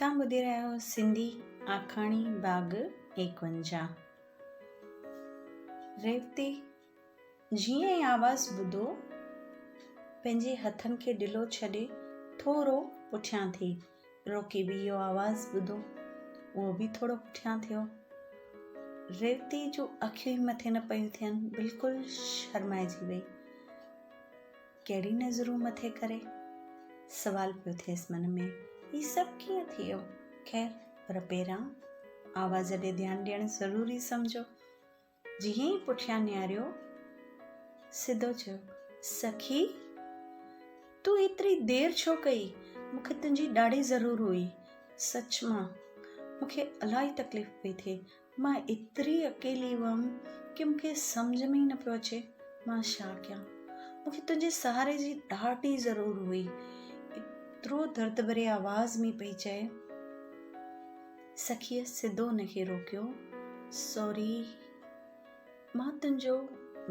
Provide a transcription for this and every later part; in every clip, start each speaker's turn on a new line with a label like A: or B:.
A: توهان ٻڌي رهيا آهيو سنڌي آکاڻي ڀاڳ 51. ريوتي جيئن ئي آواز ٻڌو، پنهنجي هٿن کي ڍلو ڇڏي ٿورو پٺيان ٿي. روڪي به اهو آواز ٻڌو، اهو به ٿورو پٺيان ٿيو. ريوتي جون اکيون ئي مٿي نه پيون ٿين، بلڪل شرمائجي وئي. ڪهڙي نظرون مٿي ڪري؟ سوال پيو ٿئيس من ۾، هي سڀ ڪيئن ٿي ويو؟ خير، پر پهريان آواز ڏي ڌيان ڏيڻ ضروري سمجهيو. جيئن ئي پٺيان نهاريو، سڌو چيو، سکي! تون ايتري دير ڇو ڪئي؟ مون کي تنهنجي ڏاڍي ضرور هئي. سچ مان، مون کي الاهي تڪليف پئي ٿئي. مان ايتري اڪيلي هئم ڪي مون کي سمجهه ۾ ئي نه پيو اچي مان ڇا ڪيان. مون کي تنهنجي سهاري جي ڏاڍي ضرور هئي. ايترو درد ڀري آواز ۾ پئي چئي. سکيء سڌو هن کي روڪيو، سوري، مان تنهنجو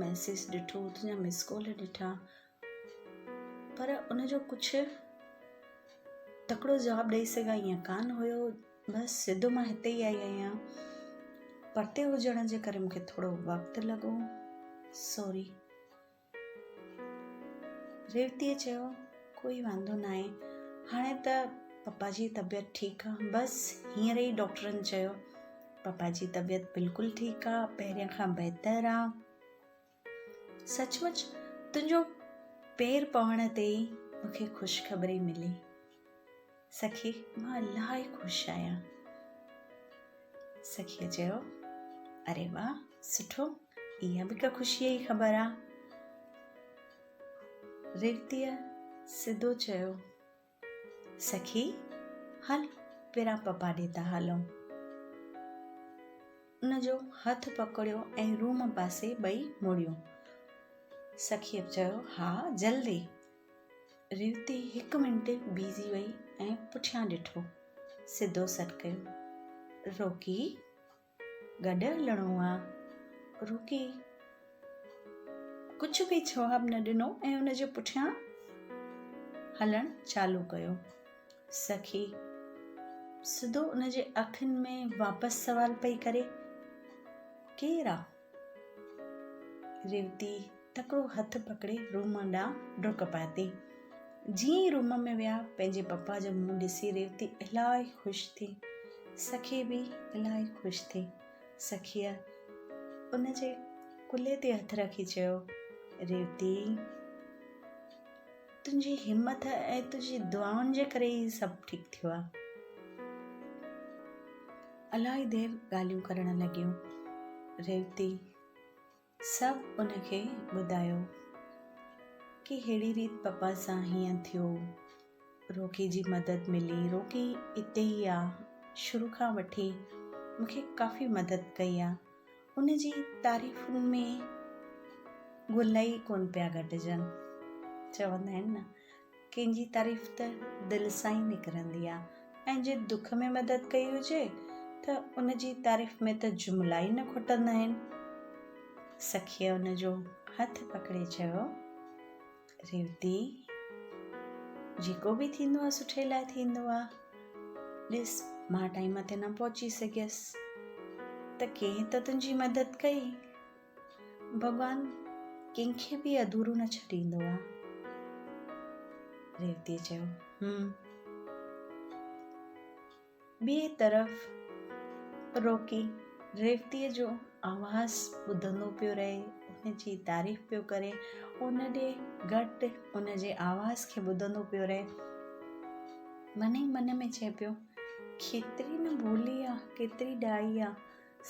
A: ميسيج ڏٺو، تنهنجا مس ڪال ڏٺا، پر ان جو ڪجهه تڪڙو جواب ڏئي سگهان ائين ڪانه هيو. بس سڌو مان هتي ئي آئي آهيان. پرتي هجڻ جي ڪري مون کي ٿورو وقت لڳو. سوري. ريوتيء چيو، ڪوئي واندو ناهي. هاڻي ته پپا جي طبيعت ٺيڪ آ. بس هينئر ئي ڊاڪٽرن چيو. پپا جي طبيعت بلڪل ٺيڪ آ، پهرين کان بهتر آ. سچ مچ تنهنجو پير پوڻ تي ئي مون کي خوشخبري ملي. سکي، مان الاهي خوش آهيان. سکيء چيو، اري واهه، سٺو، اها به ڪا خوشيء جي خبر آ. ريوتيء سڌو چيو، سکي، هل پهريان پپا ڏي ٿا هلون. ان جو هٿ پڪڙيو ۽ روم پاسي ٻئي مڙيون. سکيء چيو، ها، جلدي. ريوتي هڪ منٽ بيهجي وئي ۽ پٺيان ڏٺو. سڌو سڏ ڪيو، روڪي، گڏ هلڻو آ. روڪي ڪجهه به جواب نه ڏنو ۽ ان جي پٺيان هلڻ چالو ڪيو. سکي سڌو ان جي اکين ۾ واپس سوال پئي ڪري، ڪير آ؟ ريوتي تڪڙو هٿ پڪڙي روم ڏانهن ڊڪ پاتي. جيئن ئي روم ۾ ويا، پنهنجي پپا جو منهن ڏسي ريوتي الاهي خوش ٿي. سکي به الاهي خوش ٿي. سکيء ان جي ڪلهي تي هٿ رکي چيو، ريوتي! تنهنجي همٿ ۽ تنهنجي دعائن جي ڪري ئي سڀ ٺيڪ ٿيو آهي. الاهي دير ڳالهيون ڪرڻ لڳيون. ريوتي سڀ ان کي ٻڌايو ڪي ههڙي ريت پپا سان هيئن ٿيو، روڪي جي مدد ملي، روڪي اتي ئي آ، شروع کان وٺي مون کي ڪافي مدد ڪئي آ. ان جي تعريفن ۾ گل ئي ڪونه پيا گهٽجن. چوندا آهن نه ڪنهن جي تعريف ته دل سان ئي نڪرندي آ ۽ جي دک ۾ مدد ڪئي هجي ته ان جي تعريف ۾ ته جملا ئي نه کٽندا آهن. سکيء ان جو هٿ پڪڙي چيو، ريوتي، جيڪو به ٿيندو آ سٺي لاء ٿيندو آ. ڏس مان ٽائيم تي نه پهچي سگهيس ته ڪنهن ته تنهنجي مدد ڪئي. ڀڳوان ڪنهن کي به اڌورو نه ڇڏيندو آ. ريوتيء چيو، هم. ٻئي طرف روڪي ريوتيء جو آواز ٻڌندو پيو رهي، ان جي تعريف پيو ڪري، ان ڏي گهٽ ان جي آواز کي ٻڌندو پيو رهي. من ئي من ۾ چئي پيو، ڪيتري نه ڀولي آ، ڪيتري ڏاهي آ،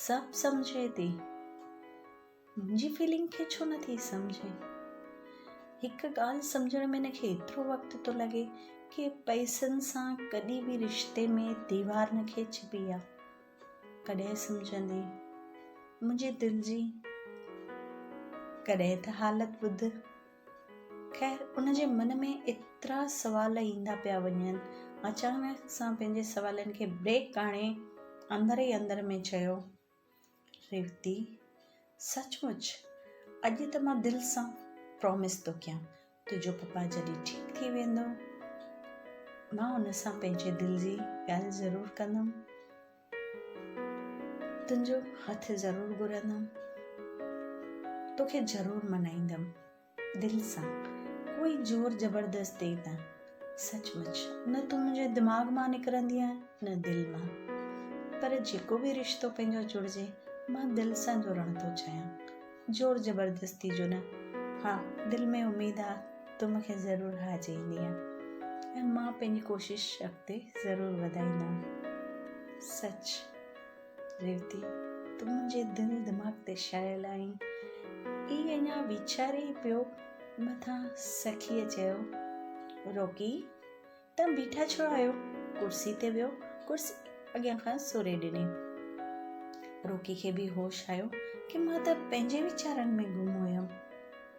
A: سڀ سمجهي ٿي. منهنجي فيلنگ کي ڇو نه ٿي سمجهي؟ هڪ ڳالهه سمجهڻ ۾ هن کي ايترو وقت ٿو لڳي ڪي پئسن سان ڪڏهن به رشتي ۾ ديوار نه کيچبي آ. ڪڏهن سمجهندي منهنجي دل جي ڪڏهن ته حالت ٻڌ. خير ان جي من ۾ ايترا سوال ايندا پيا وڃن. اچانڪ سان پنهنجي سوالن کي بريڪ آڻي اندر ئي اندر ۾ چيو. ريوتي، سچ مچ اڄ ته مان دل سان پرامس ٿو ڪيان، تنهنجو پپا جڏهن ٺيڪ ٿي ويندو، مان ان سان پنهنجي دل جي ڳالهه ضرور ڪندم. تنهنجو هٿ ضرور گهرندم. توکي ضرور منائيندم. دل سان، ڪوئي زور زبردستي نه. سچ مچ نه تون منهنجي دماغ مان نڪرندي آهين نه دل مان. پر جيڪو به رشتو پنهنجو جڙجي مان دل سان جوڙڻ ٿو چاهيان. زور زبردستي جو نه. ها دل ۾ اميد آ تون مون کي ضرور ها چئيندينء ۽ مان پنهنجي ڪوشش اڳتي ضرور وڌائيندم. سچ ريوتي تون منهنجي دل دماغ تي ڇانيل آهين. هي اڃا ويچاري ئي پيو مٿان سکيء چيو، روڪي! تان بيٺا ڇو آهيو؟ ڪرسي تي ويهو. ڪرسي اڳيان کان سوري ڏني. روڪي کي به هوش آيو ڪي مان ته پنهنجي ويچارن ۾ گم هيم.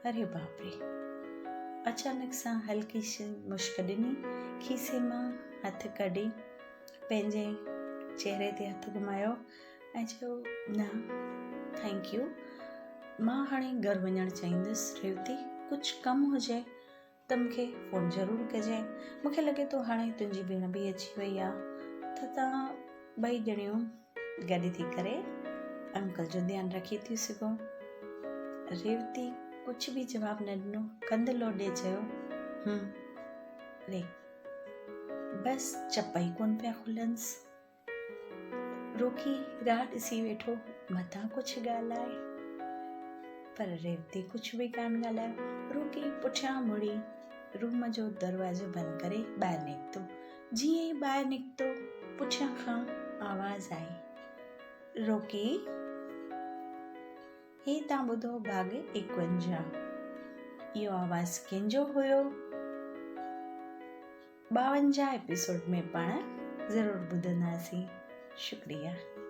A: اري باپ ري! اچانڪ سان هلڪي سي مشڪ ڏني. کيسي مان هٿ ڪڍي پنهنجي چهري تي هٿ گهمايو ۽ چيو، نه thank you. مان هاڻي گهر وڃڻ چاهيندس. ريوتي، ڪجهه ڪم هجي ته مون کي فون ضرور ڪجانء. مون کي لڳي ٿو هاڻي تنهنجي ڀيڻ به اچي وئي آ ته توهان ٻئي ڄڻيون گڏ ٿي ڪري انڪل جو ڌيان رکي ٿيون سگهو. ريوتي ڪجهه به جواب نه ڏنو. ڪنڌ لوڏي چيو، هم. ري. بس چپ ئي ڪونه پيا کلنس. روڪي راهه ڏسي ويٺو، متان ڪجهه ڳالهائي. پر ريوتي ڪجهه به ڪانه ڳالهايو. روڪي پٺيان مڙي روم جو دروازو بند ڪري ٻاهر نڪتو. جيئن ئي ٻاهر نڪتو، پٺيان کان آواز آئي، روڪي! هي تان ٻڌو ڀاڳ ايڪونجاهه. اهو آواز ڪنهن جو هيو؟ 52 ايپيسوڊ ۾ پاڻ ضرور ٻڌنداسين. شڪريه.